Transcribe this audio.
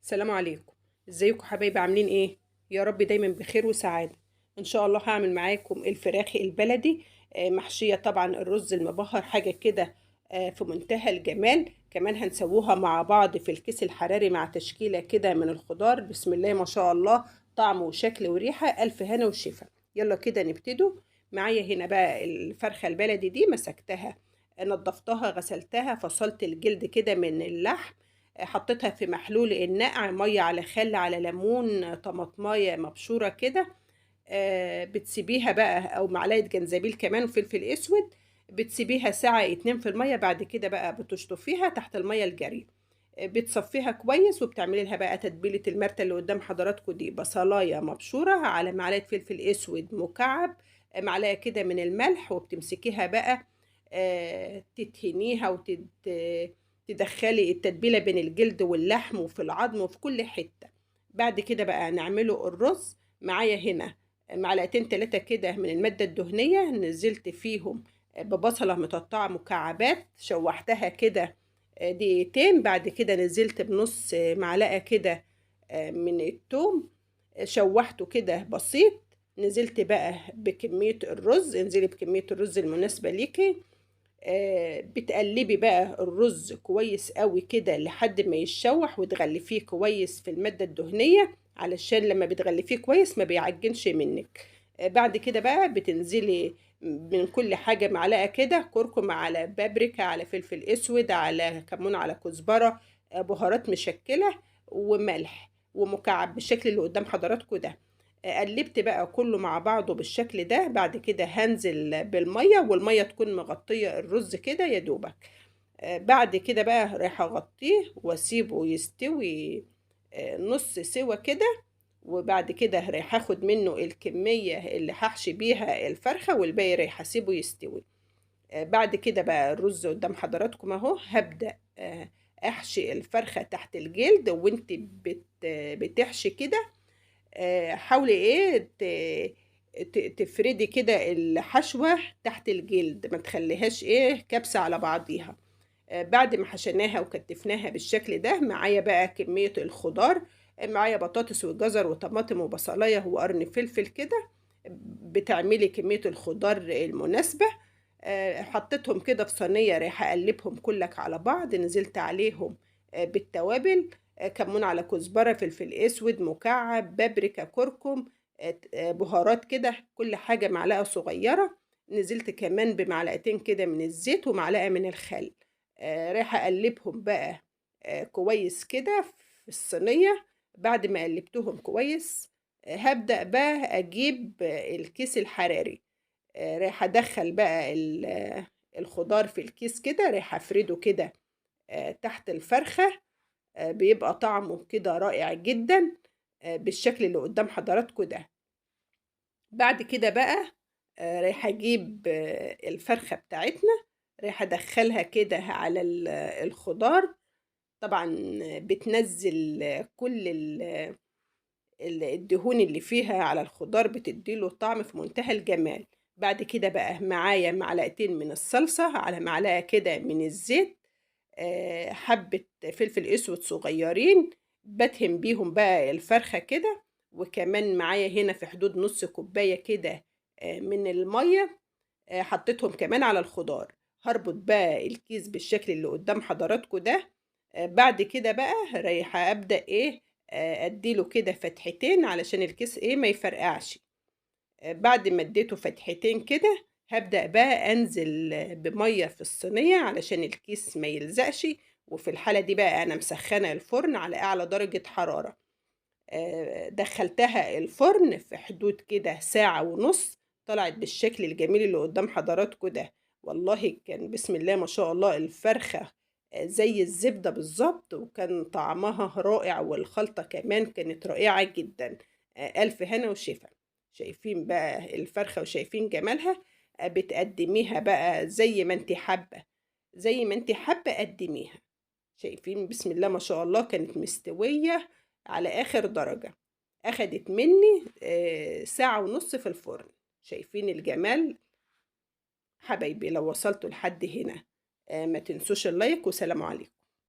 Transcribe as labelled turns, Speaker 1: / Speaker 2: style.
Speaker 1: السلام عليكم. ازيكم حبايبي؟ عاملين ايه؟ يا رب دايما بخير وسعادة. ان شاء الله هعمل معاكم الفراخ البلدي محشية طبعا الرز المبهر، حاجة كده في منتهى الجمال. كمان هنسووها مع بعض في الكيس الحراري مع تشكيلة كده من الخضار. بسم الله ما شاء الله، طعم وشكل وريحة، ألف هنا وشفا. يلا كده نبتدوا. معايا هنا بقى الفرخة البلدي دي، مسكتها نظفتها غسلتها، فصلت الجلد كده من اللحم، حطيتها في محلول النقع، مية على خل على ليمون، طماطمايه مبشوره كده، بتسيبيها بقى، او معلقه جنزبيل كمان وفلفل اسود، بتسيبيها ساعة 2 في المية. بعد كده بقى بتشطفيها تحت المية الجارية، بتصفيها كويس، وبتعملي لها بقى تتبيله المرته اللي قدام حضراتكم دي، بصلايه مبشوره على معلقه فلفل اسود مكعب، معلقه كده من الملح، وبتمسكيها بقى تدهنيها وتدخلي التتبيله بين الجلد واللحم وفي العظم وفي كل حتة. بعد كده بقى نعمله الرز. معايا هنا معلقتين 3 كده من المادة الدهنية، نزلت فيهم ببصله متقطعه مكعبات، شوحتها كده دقيقتين. بعد كده نزلت بنص معلقه كده من الثوم، شوحته كده بسيط. نزلت بقى بكمية الرز، انزلي بكمية الرز المناسبة ليكي. بتقلبي بقى الرز كويس قوي كده لحد ما يتشوح، وتغلفيه كويس في المادة الدهنية، علشان لما بتغلفيه كويس ما بيعجنش منك. بعد كده بقى بتنزلي من كل حاجة معلقة كده، كركم على بابريكا على فلفل اسود على كمون على كزبرة، بهارات مشكلة وملح ومكعب بالشكل اللي قدام حضراتكم ده. قلبت بقى كله مع بعضه بالشكل ده. بعد كده هنزل بالمية، والمية تكون مغطية الرز كده يا دوبك. بعد كده بقى رايحة اغطيه واسيبه يستوي نص سوا كده، وبعد كده رايحة اخد منه الكمية اللي هحشي بيها الفرخة، والباقي رايحة اسيبه يستوي. بعد كده بقى الرز قدام حضراتكم اهو. هبدأ احشي الفرخة تحت الجلد، وانت بتحشي كده حاولي ايه تفردي كده الحشوة تحت الجلد، ما تخليهاش ايه كبسة على بعضيها. بعد ما حشيناها وكتفناها بالشكل ده، معايا بقى كمية الخضار، معايا بطاطس وجزر وطماطم وبصلاية وقرن فلفل كده. بتعملي كمية الخضار المناسبة. حطيتهم كده في صينية، رايحة اقلبهم كلك على بعض. نزلت عليهم بالتوابل، كمون على كزبرة، فلفل اسود مكعب، بابريكا، كركم، بهارات كده، كل حاجة معلقة صغيرة. نزلت كمان بمعلقتين كده من الزيت ومعلقة من الخل. رايحة اقلبهم بقى كويس كده في الصينية. بعد ما قلبتهم كويس، هبدأ بقى اجيب الكيس الحراري. رايحة ادخل بقى الخضار في الكيس كده، رايحة افرده كده تحت الفرخة. بيبقى طعمه كده رائع جدا بالشكل اللي قدام حضراتكم ده. بعد كده بقى رايحة اجيب الفرخة بتاعتنا، رايحة ادخلها كده على الخضار. طبعا بتنزل كل الدهون اللي فيها على الخضار، بتديله طعم في منتهى الجمال. بعد كده بقى معايا معلقتين من الصلصة على معلقة كده من الزيت، حبة فلفل اسود صغيرين بدهن بيهم بقى الفرخة كده. وكمان معايا هنا في حدود نص كوباية كده من المية، حطيتهم كمان على الخضار. هربط بقى الكيس بالشكل اللي قدام حضراتكم ده. بعد كده بقى رايحة ابدأ ايه، اديله كده فتحتين علشان الكيس ايه ما يفرقعش. بعد ما اديته فتحتين كده، هبدأ بقى انزل بمية في الصينية علشان الكيس ما يلزقش. وفي الحالة دي بقى انا مسخنة الفرن على اعلى درجة حرارة. دخلتها الفرن في حدود كده ساعة ونص، طلعت بالشكل الجميل اللي قدام حضراتكم ده. والله كان بسم الله ما شاء الله الفرخة زي الزبدة بالظبط، وكان طعمها رائع، والخلطة كمان كانت رائعة جدا. ألف هنا وشفا. شايفين بقى الفرخة وشايفين جمالها. بتقدميها بقى زي ما انت حابة، زي ما انت حابة قدميها. شايفين بسم الله ما شاء الله كانت مستوية على آخر درجة. أخدت مني ساعة ونص في الفرن. شايفين الجمال حبايبي؟ لو وصلتوا لحد هنا ما تنسوش اللايك، وسلام عليكم.